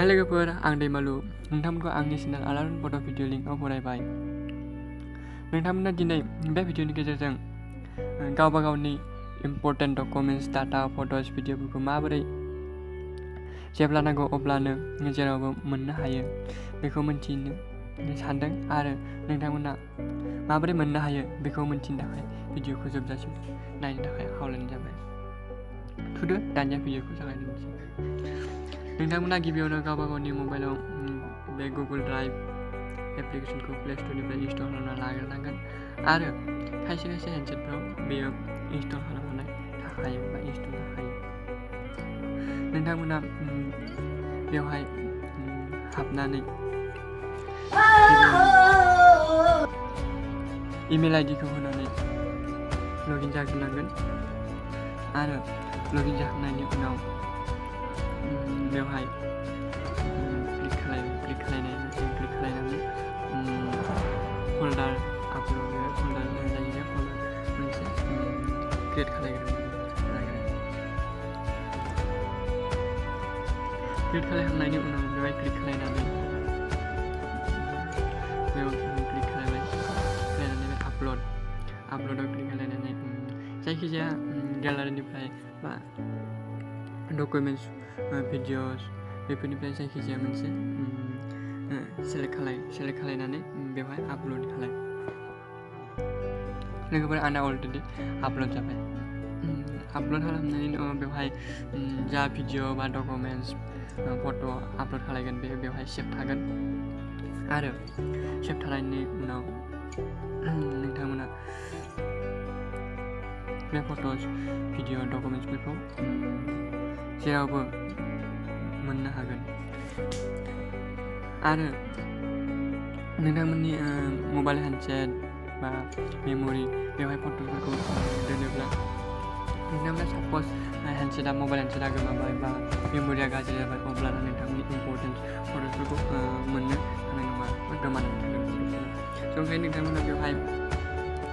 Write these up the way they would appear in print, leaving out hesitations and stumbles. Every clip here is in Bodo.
हाय लोगोफोर, आं दैमालु। नोंथांमोनखौ आंनि चेनेल आलार्न फट' भिडिअ लिंकआव बरायबाय। नोंथांमोना दिनै बे भिडिअनि गेजेरजों गावबा गावनि इम्पर्टेन्ट डकुमेन्ट्स, डाटा, फट'स, भिडिअफोरखौ माबोरै जेब्ला नांगौ अब्लानो जेरावबो मोननो हायो बेखौ मिन्थिनो सानदों आरो नोंथांमोना माबोरै मोननो हायो बेखौ मिन्थिनो थाखाय भिडिअखौ जोबजासिम नायनो थाखाय खावलायनाय जाबाय। थुदो दानिया भिडिअखौ जागायनोसै। नोंथांमोना गिबियावनो गावबा गावनि मबाइलाव बे गुगोल ड्राइभ एप्लिकेशनखौ प्ले स्ट'रनिफ्राय इनस्टल खालामना लाग्रोनांगोन आरो खायसे हेन्डसेटफ्राव बेयो इनस्टल खालामनाय थाखायो बा इनस्टल थाखायो। नोंथांमोना बेवहाय हाबनानै इमेल आइडिखौ होनानै लगइन जाग्रोनांगोन आरो लगइन जाखांनायनि उनाव बेवहाय क्लिक खालायनानै फल्डार आपल'ड फल्डार जायखिजाया फल्डार मोनसे क्रिएट खालायखांनायनि उनाव बेवहाय क्लिक खालायनानै आपल'डआव क्लिक खालायनानै जायखिजाया गेलारिनिफ्राय बा डकुमेन्ट्स, भिडिअस बेफोरनिफ्राय जायखिजाया मोनसे सेलेक्ट खालायनानै बेवहाय आपल'ड खालाय। लोगोफोर, आंना अलरेडि आपल'ड जाबाय। आपल'ड खालामनायनि उनाव बेवहाय जा भिडिअ बा डकुमेन्ट्स, फट' आपल'ड खालायगोन बेवहाय सेभ थागोन आरो सेभ थानायनि उनाव नोंथांमोना बे फट'स, भिडिअ, डकुमेन्ट्सफोरखौ जेरावबो मोननो हागोन आरो नोंथांमोननि मबाइल हेन्डसेट बा मेम'रि बेवहाय फट'फोरखौ दोनोब्ला नोंथांमोना साप'ज मबाइल हेन्डसेटआ गोमाबाय बा मेम'रिया गाज्रि जाबाय अब्लाना नोंथांमोननि इम्पर्टेन्ट फट'सफोरखौ मोननो हानाय नङा बा गोमानानै थागोन फट'फोरा। ओंखायनो नोंथांमोना बेवहाय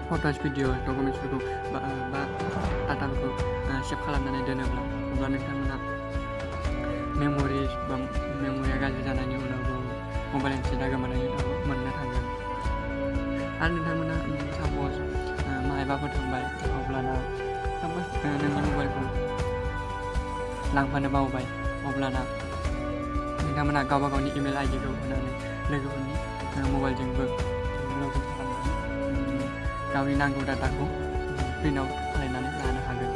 फट'स, भिडिअ, डकुमेन्ट्सफोरखौ बा डाटाफोरखौ सेभ खालामनानै दोनोब्ला अब्ला नोंथांमोना मेम'रिया गाज्रि जानायनि उनावबो मबाइल हेन्डसेटआ गोमानायनि उनावबो मोननो थांगोन आरो नोंथांमोना साप'ज माहायबाफोर थांबाय अब्लाना साप'ज नोंनि मबाइलखौ लांफानो बावबाय अब्लाना नोंथांमोना गावबा गावनि इमेल आइडिखौ होनानै लोगोफोरनि मबाइलजोंबो लगइन खालामनानै गावनि नांगौ डाटाखौ प्रिन्ट आउट खालामनानै लानो हागोन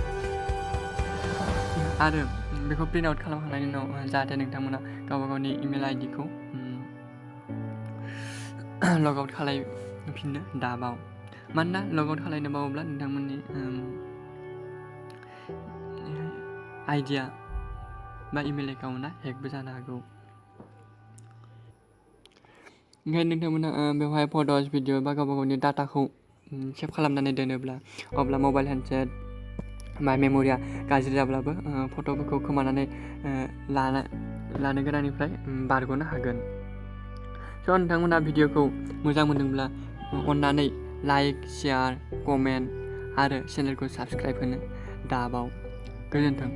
आरो बेखौ प्रिन्ट आउट खालामखांनायनि उनाव जाहाथे नोंथांमोना गावबा गावनि इमेल आइडिखौ लग आउट खालामफिननो दाबाव। मानोना लग आउट खालामनो बावोब्ला नोंथांमोननि आइडिया बा इमेल एकाउन्टआ हेकबो जानो हागौ। ओंखायनो नोंथांमोना बेवहाय फट'स, भिडिअ बा गावबा गावनि डाटाखौ सेभ खालामनानै दोनोब्ला अब्ला मबाइल हेन्डसेट बा मेम'रिया गाज्रि जाब्लाबो फट'फोरखौ खोमानानै लानो गोनांनिफ्राय बारग'नो हागोन। स' नोंथांमोना भिडिअखौ मोजां मोनदोंब्ला अननानै लाइक, शेयार, कमेन्ट आरो चेनेलखौ साबस्क्राइब होनो दाबाव। गोजोन्थों।